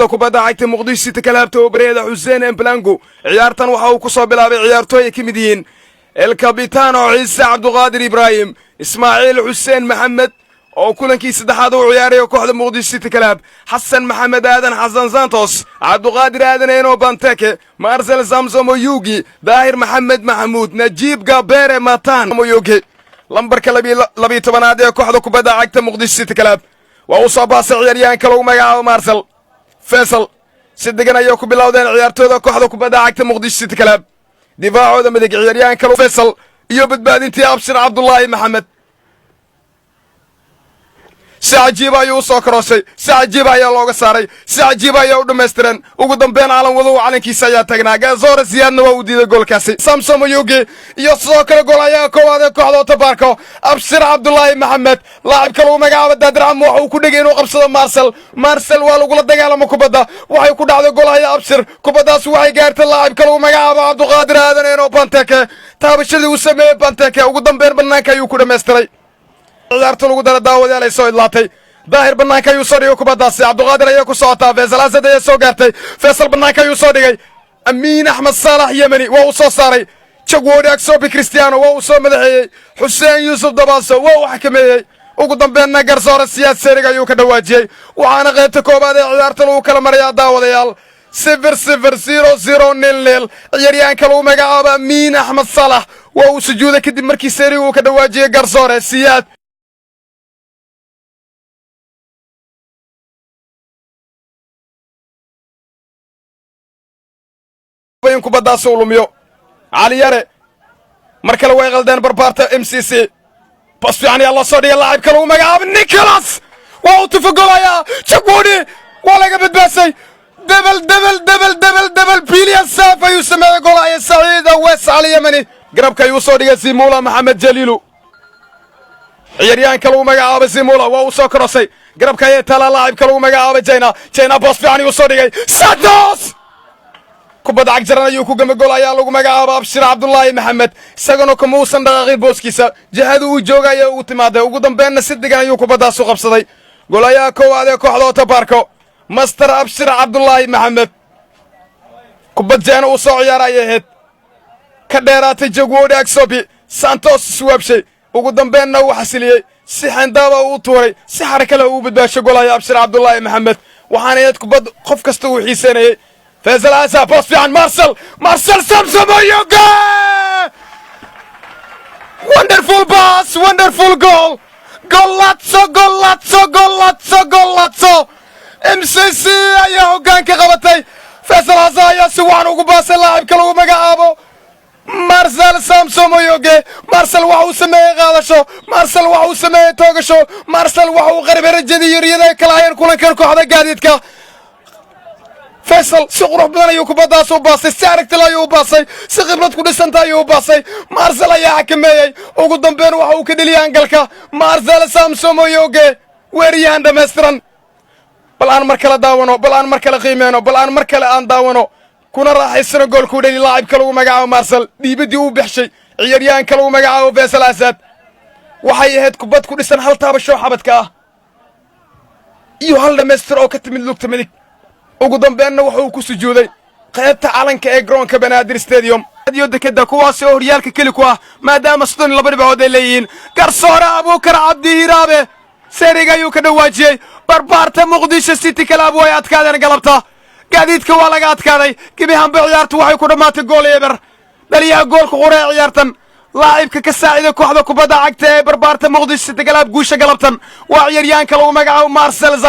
Kubadda cagta Muqdisho City Club, tababareeda Xuseen Emblango ciyaartan waxa uu ku soo bilaabay ciyaartooy ay ka mid yihiin El Capitano Ciise Cabduqaadir Ibraahim, Ismaaciil Xuseen Maxamed oo kulankii saddexaad uu ciyaarayo kooxda Muqdisho City Club, Xasan Maxamed Aadan, Xasan Santos, Cabduqaadir Aadan Eno Banteke, Marcel Samsom Oyugi, Daahir Maxamed Maxamuud, Najiib Gabere Matan Oyugi. Lambarka 12aad ee kooxda kubadda cagta Muqdisho City Club waa uu soo baasay ciyaaryahanka lagu magacaabo Marcel Faisal. Si degan ayay ku bilowdeen ciyaartooyda kooxda kubadda cagta Muqdisho City Club. Difaacooda midig ciyaaryahanka Faisal iyo badbaadintii Abshir Cabdulaahi Maxamed. Si cajiiba ayuu u soo karoosay, si cajiiba ayaa looga saaray, si cajiiba ayaa u dhammaystireen. Ugu dambeyn calan wadow calankiisa ayaa tagnaa. Gazoore Siyaadna waa uu diiday goolkaasi. Samsom Oyugi iyo sidoo kale gool ayaa koowaad ee kooxda Otabaarko, Abshir Cabdulaahi Maxamed. Laacibka lagu magacaabo Daadircam waxa uu ku dhegay inuu qabsado Marcel. Marcel waa lagula dagaalamo, kubadda waxay ku dhacday golahaya Abshir. Kubaddaas waxay gaartay laacibka lagu magacaabo Cabduqaadir Aadan Eno Banteke. Taabashadii uu sameeyey Banteke ugu dambeyn bannaanka ayuu ku dhammaystiray. Ciyaarta lagu dara, daawadayaal, ay soo idlaatay. Daahir bannaanka ayuu soo dhigay kubaddaasi. Cabduqaadir ayaa ku socotaa. Faysal Asad ayaa soo gaartay. Faysal bannaanka ayuu soo dhigay. Amiin Axmed Saalax Yemeni waa uu soo saaray. Jagwoodi Agsobi Cristiano waa uu soo madaxeeyey. Xuseen Yuusuf Dabaaso waa uu xakameeyey. Ugu dambeenna garsoore Siyaad Serig ayuu ka dhawaajiyey. Waxaana qaybta koowaad ee ciyaarta lagu kala marayaa, daawadayaal, 0-0, 0-0, 0-0. Ciyaaryahanka lagu magacaabo Amiin Axmed Saalax waa uu sujuuday kadib markii Serig uu ka dhawaajiyey garsoore Siyaad. In kubaddaas uu lumiyo Cali Yare. Mar kale way qaldeen barbaarta MCC. Bas fiican ayaa loo soo dhigay laacibka lagu magacaabo Nicholas. Waa uu tufagolayaa. Jagwoodi waa laga badbaasay. Double, double, double, double, double billion save ayuu sameeyey golaya Saciid Awes Cali Yemeni. Garabka ayuu soo dhigay Simula Maxamed Jaliilu. Ciyaaryahanka lagu magacaabo Simula waa uu soo korosay. Garabka ayay taalaa laacibka lagu magacaabo Jayna. Jayna boos fiican ayuu soo dhigay. Santos kubadda cagjaran ayuu ku gamagol ayaa lagu magacaabo Abshir Cabdulaahi Maxamed. Isagana kuma uusan dhaqaaqin booskiisa, jihadu uu joogaya ugu timaaday. Ugu dambeenna si degan ayuu kubaddaas u qabsaday golayaha koowaad ee kooxda Otabaarko, Master Abshir Cabdulaahi Maxamed. Kubad jeena uu soo ciyaara ayay ahayd, ka dheeraatay Jagwoodi Agsobi Santos, iswaabshay, ugu dambeenna uu xasiliyey. Si xandaaba uu tuuray, si xaraka leh uu badbaasho golaya Abshir Cabdulaahi Maxamed. Waxaana ahayd kubad qof kasta uu xiisanayey. Faisal Asa, boos fiican. Marcel, Marcel Samsom Oyoge! Wonderful pass, wonderful goal! Golazzo, golazzo, golazzo, golazzo! MCC ayaa hoggaanka qabatay. Faisal Asa ayaa si wacan ugu baasay laacibka lagu magacaabo Marcel Samsom Oyoge. Marcel waxa uu sameeyey qaadasho, Marcel waxa uu sameeyey toogasho, Marcel waxa uu qaribay rajadii iyo riyada ay kala hayeen kulankan kooxda Gaadiidka. Faysal si qurux badan ayuu kubaddaas u baasay, si aragtila ayuu u baasay, si khibrad ku dhisanta ayuu u baasay. Marcel ayaa xakameeyey. Ugu dambeyn waxa uu ka dheliyay angalka Marcel Samsom Oyoge, weeriyahan dhammaystiran. Bal aan mar kale daawano, bal aan mar kale qiimeyno, bal aan mar kale aan daawano kuna raaxaysano goolkuu dheli laacibka lagu magacaabo Marcel. Dhiibadii uu baxshay ciyaaryahanka lagu magacaabo Faysal Asaad waxay ahayd kubad ku dhisan hal taabasho xabadka ah iyo hal dhammaystir oo ka timid lugta midig. Ugu dambeenna wuxa uu ku sujuuday qaybta calanka ee garoonka Banaadir Stadium iyo dekeda, kuwaasi oo horyaalka keli ku ah maadaama 32 dhibcood ay leeyihiin. Garsoore Abuukar Cabdi Hiraabe serig ayuu ka dhawaajiyey. Barbaarta Muqdisho City Club way adkaadeen galabta. Gaadiidka waa laga adkaaday. Gebihanba ciyaartu waxay ku dhammaatay 1-0. Dhaliyaha goolka qura ee ciyaartan, laacibka ka saacida kooxda kubadda cagta ee barbaarta Muqdisho City Club guusha galabtan, waa ciyaaryahanka lagu magacaabo Marcel.